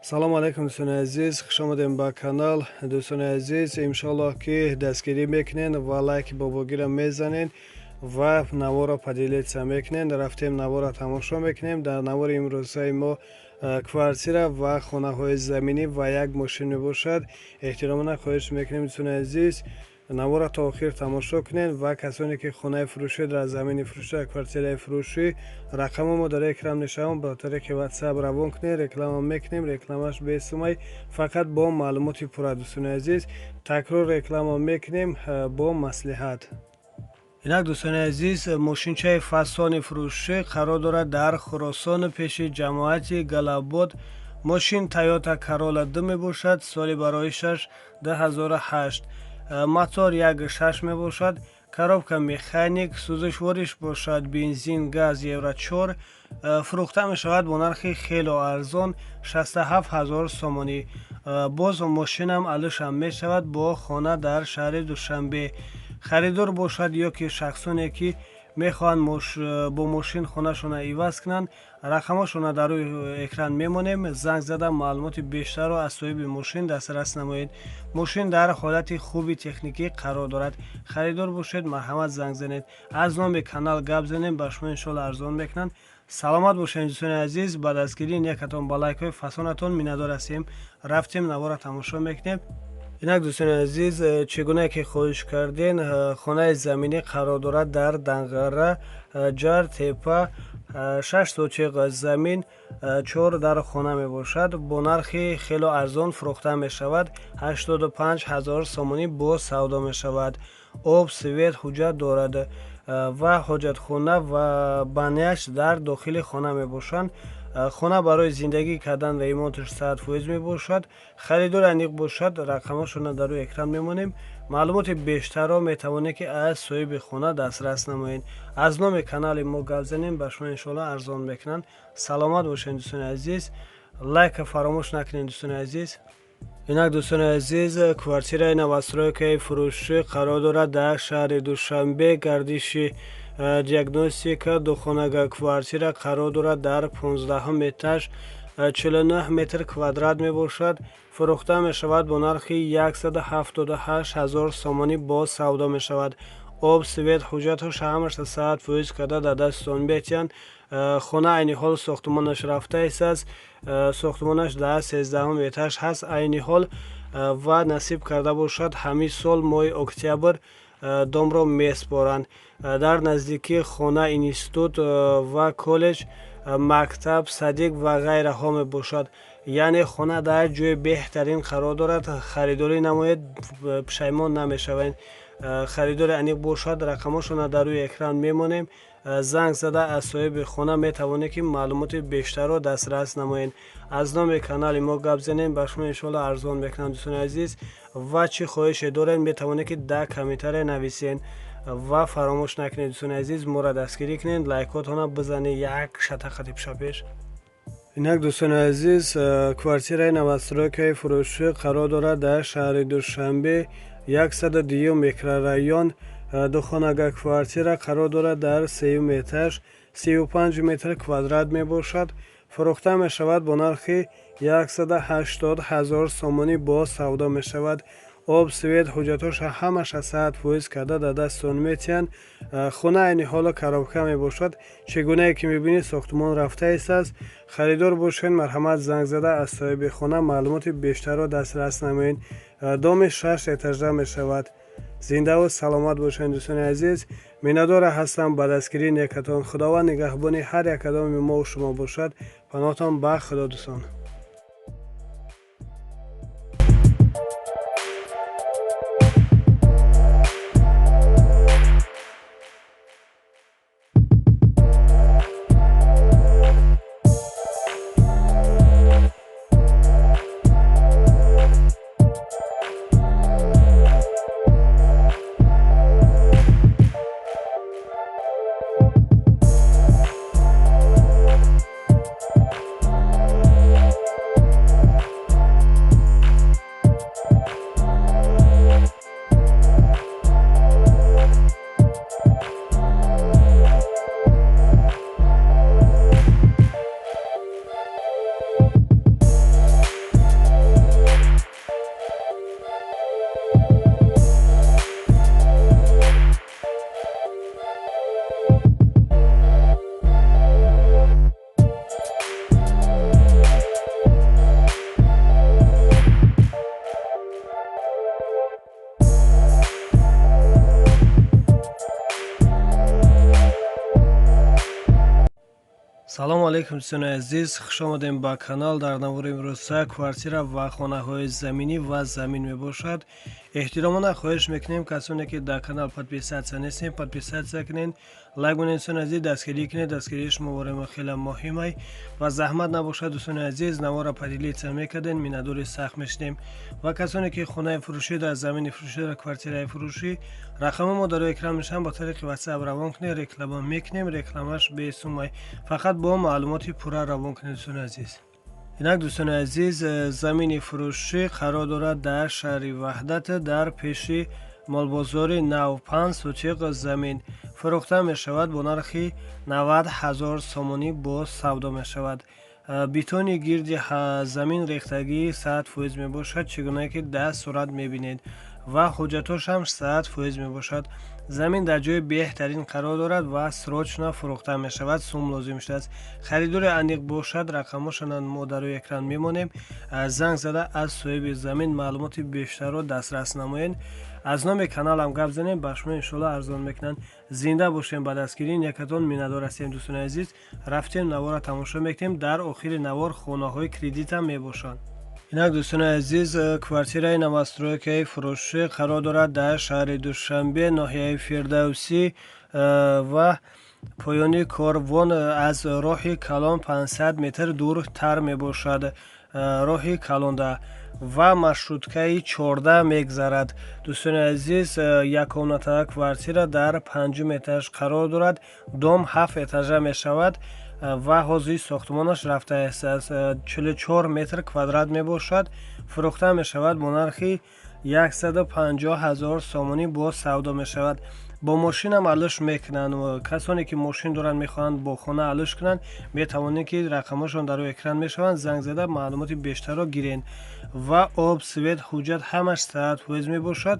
Салому алайкум, дӯстони азиз, хуш омадем ба канал. Дӯстони азиз, иншоаллоҳ, ки дастгирӣ мекунен ва лайки бобогира мезанен ва наворо поделиться мекунен. Рафтем, наворо тамошо мекунем. Дар навори имрӯзаи мо квартира ва хонаҳои заминӣ ва як мошин мебошад. Эҳтиромона хоҳиш мекунем, дӯстони азиз, наворро то охир тамошо кунед ва касоне ки хонаи фурӯшӣ дар замини фурӯшӣ, квартираи фурӯшӣ, рақамо мо дар экран мешавам, ба тариқи WhatsApp равон кунед. Реклама мекунем, рекламаш бесумай, фақат бо маълумоти пурра. Дӯстони азиз, такрор реклама мекунем бо маслиҳат. Инак, дӯстони азиз, мошинчаи фасони фурӯшӣ қарор дорад дар Хуросон, пеши ҷамоати Галабод. Мошин Тойота Карола 2 мебошад, соли бароишаш 2008, мотор 1,6 мебошад, коробка механик, сӯзишвориш бошад бензин, газ, евро 4. Фурӯхта мешавад бо нархи хело арзон, 67 ҳазор сомонӣ. Боз мошинам алишам мешавад бо хона дар шаҳри Душанбе. Харидор бошад ё ки шахсоне ки мехоҳанд бо мошин хонашонро иваз кунанд, рақамҳошонро дар рӯи экран мемонем. Занг зада, маълумоти бештарро аз соҳиби мошин дастрас намоед. Мошин дар ҳолати хуби техникӣ қарор дорад. Харидор бошед, марҳамат, занг занед. Аз номи канал гап занем, ба шумо иншоалло арзон мекунанд. Саломат бошед, дӯстони азиз. Ба дастгирии некатон, ба лайкҳои фасонатон миннатдор ҳастем. Рафтем, наворро тамошо мекунем. Инак, дӯстони азиз, чӣ гуна ки хоҳиш карден, хонаи заминӣ қарор дорад дар Данғара, Ҷар Тепа, 6 сотиқ замин, чор дар хона мебошад. Бо нархи хело арзон фурӯхта мешавад, 85 ҳазор сомонӣ боз савдо мешавад. Об, свет, ҳуҷҷат дорад ва ҳоҷатхона ва баняш дар дохили хона мебошанд. Хона барои зиндагӣ кардан ремонташ 100% мебошад. Харидор аниқ бошад, рақамҳошонро дар рӯи экран мемонем. Маълумоти бештарро метавонед ки аз соҳиби хона дастрас намоед. Аз номи канали мо гап занем, ба шумо иншоалло арзон мекунанд. Саломат бошед, дӯстони азиз. Лайка фаромӯш накунед, дӯстони азиз. Инак, дӯстони азиз, квартираи новостройкаи фурӯшӣ қарор дорад дар шаҳри Душанбе, гардиши Диагностика. Духонага квартира қарор дорад дар 15-ум этаж, 49 метр квадрат мебошад. Фурӯхта мешавад бо нархи 178 ҳазор сомонӣ, боз савдо мешавад. Об, свет, ҳуҷҷатҳош ҳамаша 100% карда дар дастатон метиҳанд. Хона айни ҳол сохтмонаш рафта истааст. Сохтмонаш дар 13-ум этаж ҳаст айни ҳол ва насиб карда бошад, ҳамин сол моҳи октябр домро месупоранд. Дар наздикии хона институт ва коллеҷ, мактаб, садик ва ғайраҳо мебошад. Яъне хона дар ҷои беҳтарин қарор дорад. Харидорӣ намоед, пушаймон намешавед. Харидори аниқ бошад, рақамҳошонро дар рӯи экран мемонем. Занг зада, аз соҳиби хона метавонед ки маълумоти бештарро дастрас намоед. Аз номи канали мо гап занем, ба шумо иншоалло арзон мекунам, дӯстони азиз. Ва чӣ хоҳише доред, метавонед ки дар комментария нависед. Ва фаромӯш накунед, дӯстони азиз, моро дастгирӣ кунед, лайкотона бизанед, як шатақати пешапеш. Инак, дӯстони азиз, квартираи новостройкаи фурӯшӣ қарор дорад дар шаҳри Душанбе, 102-юм микрорайон. Духонага квартира қарор дорад дар сеюм этаж, 35 метр квадрат мебошад. Фурӯхта мешавад бо нархи 180 ҳазор сомонӣ, боз савдо мешавад. Об, свет, ҳуҷҷатҳоша ҳамаша 100% карда дар дастатон метиҳанд. Хона айни ҳоло коробка мебошад. Чӣ гунае ки мебинед, сохтмон рафта истааст. Харидор бошед, марҳамат, занг зада, аз соҳиби хона маълумоти бештарро дастрас намоед. Доми шаш этажа мешавад. Зиндаву саломат бошед, дӯстони азиз. Миннатдора ҳастам ба дастгирии некатон. Худованд нигаҳбони ҳар як кадоми мову шумо бошад. Паноҳтон ба Худо, дӯстон. Салому алейкум, дӯстони азиз, хуш омадем ба канал. Дар навори имрӯза квартира ва хонаҳои заминӣ ва замин мебошад. Эҳтиромона хоҳиш мекунем, касоне ки дар канал подписаться нестем, подписаться кунед, лайк монед. Дӯстони азиз, дастгирӣ кунед, дастгирии шумо барои мо хеле муҳимай ва заҳмат набошад, дӯстони азиз, навора поделиться мекарден, миннатдори сахт мешудем. Ва касоне ки хонаи фурӯшӣ дар замини фурӯшӣ дар квартираи фурӯшӣ, рақами мо дар рӯи экран мешаванд, ба тариқи WhatsApp равон кунед, реклама мекунем, рекламаш бесумай, фақат бо маълумоти пурра равон кунед, дӯстони азиз. Инак, дӯстони азиз, замини фурӯшӣ қарор дорад дар шаҳри Ваҳдат, дар пеши молбозори нав, 5 сотиқ замин фурӯхта мешавад, бо нархи 90 000 сомонӣ боз савдо мешавад. Бетони гирди замин рехтагии 100% мебошад, чӣ гуна ки дар сурат мебинед, ва ҳуҷҷатош ҳам 100% мебошад. Замин дар ҷои беҳтарин қарор дорад ва срочно фурӯхта мешавад, сум лозим шудааст. Харидори аниқ бошад, рақамошона мо дар рӯи экран мемонем, занг зада аз соҳиби замин маълумоти бештарро дастрас намоед. Аз номи каналам гап занем, ба шумо иншоалло арзон мекунанд. Зинда бошем, ба дастгирии некатон миннатдор ҳастем. Дӯстони азиз, рафтем, навора тамошо мекунем. Дар охири навор хонаҳои кредитам мебошанд. Инак, дӯстони азиз, квартираи новостройкаи фурӯшӣ қарор дорад дар шаҳри Душанбе, ноҳияи Фирдавсӣ ва поёни Корвон, аз роҳи калон 500 метр дуртар мебошад, роҳи калонда ва маршруткаи 14 мегзарад. Дӯстони азиз, яккомната квартира дар панҷум этаж қарор дорад. Дом ҳафт этажа мешавад ва ҳозир сохтмонаш рафтааст. 44 метр квадрат мебошад. Фурӯхта мешавад бо нархи 150 ҳазор сомонӣ, боз савдо мешавад. Бо мошинам алиш мекунанд. Касоне ки мошин доранд, мехоҳанд бо хона алиш кунанд, метавонед ки рақамҳошон дар рӯи экран мешаванд, занг зада маълумоти бештарро гиред. Ва об, свет, ҳуҷҷат ҳамаш 100% мебошад.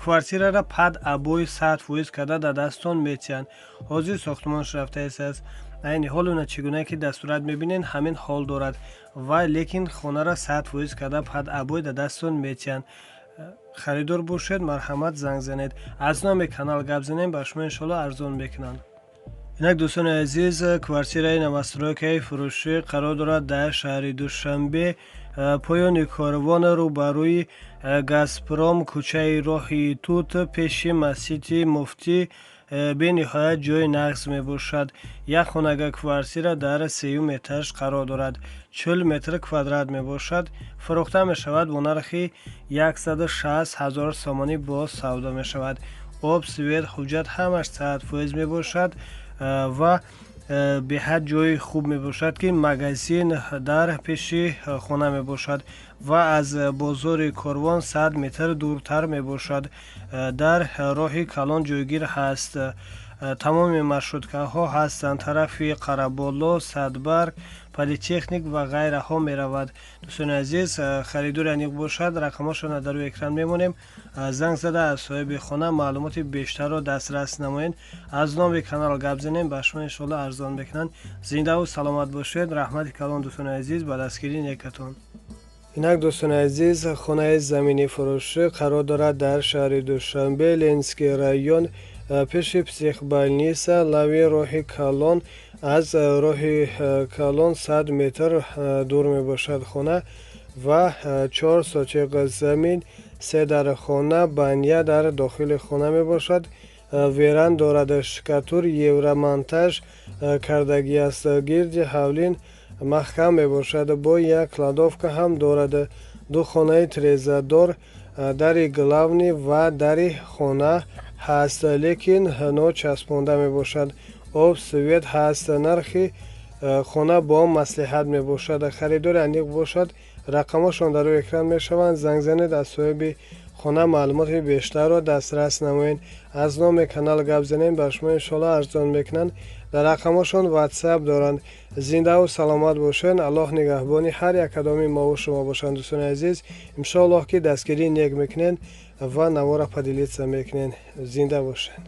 Квартирара под обои 100% карда дар дастон метиҳанд. Ҳозир сохтмонаш рафтааст. Айни ҳол она чӣ гуна ки дар сурат мебинед, ҳамин ҳол дорад ва лекин хонара 100% карда под обои дар дастон метиҳанд. Харидор бошед, марҳамат, занг занед, аз номи канал гап занем, ба шумо иншоалло арзон мекунанд. Инак, дӯстони азиз, квартираи новостройкаи фурӯшӣ қарор дорад дар шаҳри Душанбе, поёни Корвон, рӯбарӯи Газпром, кӯчаи Роҳи Тут, пеши масҷиди Муфтӣ. Бениҳоят ҷои нағз мебошад. Як хонага квартира дар сеюм этаж қарор дорад, 40 метр квадрат мебошад. Фурӯхта мешавад бо нархи 160 ҳазор сомонӣ, боз савдо мешавад. Об, свет, ҳуҷҷат ҳамаш 100% мебошад ва беҳад ҷои хуб мебошад, ки магазин дар пеши хона мебошад ва аз бозори Корвон 100 метр дуртар мебошад. Дар роҳи калон ҷойгир ҳаст. Тамоми маршруткаҳо ҳастанд, тарафи Қараболо, Садбарг, Политехник ва ғайраҳо меравад. Дӯстони азиз, харидори аниқ бошад, рақамҳошона дар рӯи экран мемонем, занг зада аз соҳиби хона маълумоти бештарро дастрас намоед. Аз номи канал гап занем, ба шумо иншоалло арзон мекунанд. Зиндаву саломат бошед. Раҳмати калон, дӯстони азиз, ба дастгирии некатон. Инак, дӯстони азиз, хонаи заминӣ фурӯшӣ қарор дорад дар шаҳри Душанбе, Ленинский район, пеши психбольница, лави роҳи калон, аз роҳи калон 100 метр дур мебошад хона ва 4 сотиқ замин, се дар хона, баня дар дохили хона мебошад, веранда дорад, штукатур евромонтаж кардагӣ аст, гирди ҳавлин маҳкам мебошад, бо як кладовка ҳам дорад, ду хонаи тирезадор, дари главный ва дари хона ҳаст, лекин ночаспонда мебошад. Об, свет ҳаст. Нархи хона бо маслиҳат мебошад. Харидори аниқ бошад, рақамҳошон дар рӯи экран мешаванд, занг занед, аз соҳиби хона маълумоти бештарро дастрас намоед. Аз номи канал гап занем, ба шумо иншоалло арзон мекунанд. Дар рақамҳошон ватсап доранд. Зиндаву саломат бошед. Аллоҳ нигаҳбони ҳар як кадоми мову шумо бошанд. Дӯстони азиз, иншоаллоҳ ки дастгирии нек мекунед ва навора поделиться мекунед. Зинда бошед.